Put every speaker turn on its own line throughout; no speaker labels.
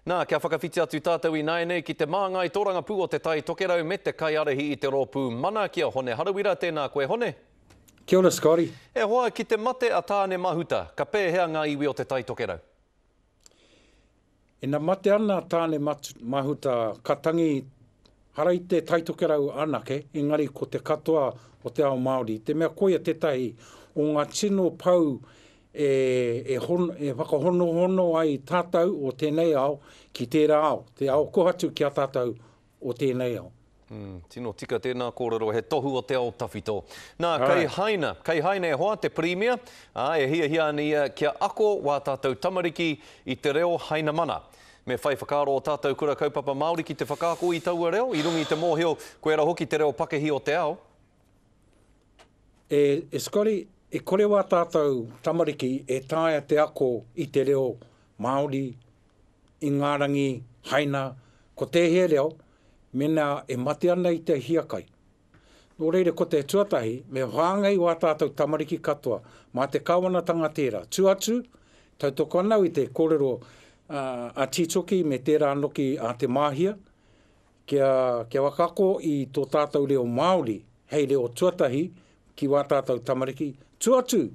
Nā, kia whakawhiti atu tātou ināianei ki te māngai tōrangapū o Te Tai Tokerau me te kaiārahi i te rōpū Mana ki a Hone Harawira. Tēnā koe Hone.
Kia ora Scotty.
E hoa, ki te mate a Tāne Mahuta, ka pēhea ngā iwi o Te Tai Tokerau?
Ina mate ana a Tāne Mahuta ka tangi hara i te Tai Tokerau anake, engari ko te katoa o te ao Māori, i te mea koia tētahi o ngā tino pou e, e, hon, e whakahonohono ai tātou o tēnei ao ki tērā ao, te ao kohatu ki a tātou o tēnei ao.
Mm, tino tika tēnā kōrero, he tohu o te ao tawhito. Nā, kei Haina, kei Haina e hoa te Pirimia, ā, e hiahia ana ia kia ako wā tātou tamariki i te reo Hainamana. Me whai whakaaro ō tātou kura kaupapa Māori ki te whakaako i taua reo, i runga i te mōhio, koirā hoki te reo pakihi o te ao.
E, e Scotty, e kore wā tātou tamariki e taea te ako i te reo Māori, Ingarangi, Haina, ko tēhea reo, mēnā e mate ana i te hiakai. Nō reira, ko te tuatahi, me whāngai wā tātou tamariki katoa, mā te kāwanatanga tērā. Tū atu, tautoko ana au i te kōrero a Tītoki me tērā noki a Te Māhia, Kia, kia whakaako i tō tātou reo Māori hei reo tuatahi ki wā tātou tamariki, tua atu,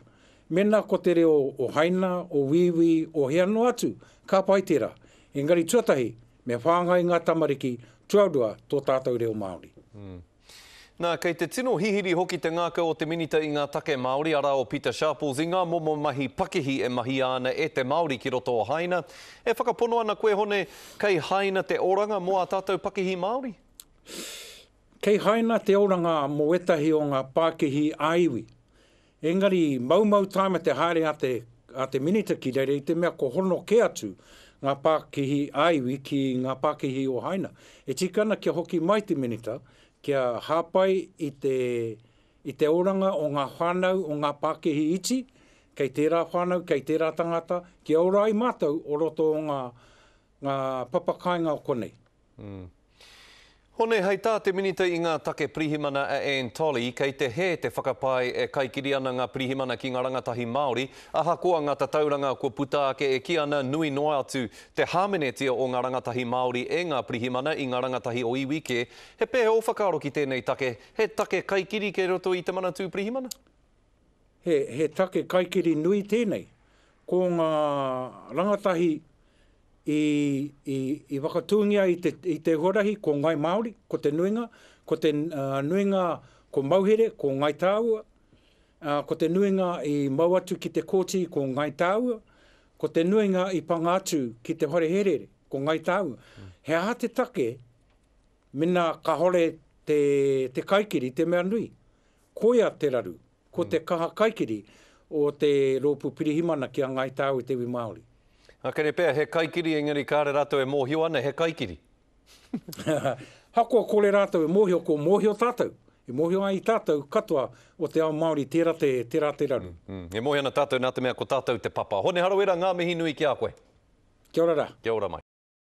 mēnā ko te reo o Haina, o Wīwī, o hea noa atu, ka pai tērā. Engari tuatahi, me whāngai ngā tamariki, tuarua, tō tātou reo Māori.
Nā, kei te tino hihiri hoki te ngākau o te Minita i ngā Take Māori, arā o Pita Sharples, i ngā momo mahi pakihi e mahia ana e te Māori ki roto o Haina. E whakapono ana koe, Hone, kei Haina te oranga mō ā tātou pakihi Māori?
Kei Haina te oranga mō ētahi o ngā pākihi ā-iwi. Engari, maumau tāima te haere a te, a te Minita ki reira i te mea ko hono kē atu ngā pākihi ā-iwi ki ngā pākihi o Haina. E tika ana kia hoki mai te Minita kia hāpai i te, i te oranga o ngā whānau o ngā pākihi iti, kei tērā whānau, kei tērā tangata, kia ora ai mātou o roto o ngā, ngā papakāinga o konei.
Hone, hei tā te Minita i ngā Take Pirihimana a Anne Tolley, kei te hē te whakapae e kaikiri ana ngā pirihimana ki ngā rangatahi Māori, ahakoa ngā tatauranga kua puta ake e kī ana nui noa atu te hāmenetia o ngā rangatahi Māori e ngā pirihimana i ngā rangatahi o iwi kē. He pēhea ō whakaaro ki tēnei take? He take kaikiri kei roto i te Manatū Pirihimana?
He, he take kaikiri nui tēnei. Ko ngā rangatahi i, i, i whakatūngia i te, i te huarahi ko Ngai Māori, ko te nuinga, ko te uh, nuinga ko Mauhere, ko Ngai Tāua, uh, ko te nuinga i mau atu ki te kōti ko Ngai Tāua, ko te nuinga i panga atu ki te whare herere, ko Ngai Tāua. Mm. He aha te take mena kahore te, te kaikiri te mea nui? Koia te raru, ko te kaha kaikiri o te Rōpū Pirihimana ki a Ngāi Tāua i te iwi Māori.
Akene pea he kaikiri engari kāre rātou e mōhio ana he kaikiri.
Hakoa kore rātou e mōhio, ko mōhio tātou. E mōhio ai tātou katoa o te ao Māori tērā te, tērā te raru.
E mōhio ana tātou nā te mea ko tātou te papa. Hone Harawira, ngā mihi nui ki a koe.
Kia ora rā.
Kia ora mai.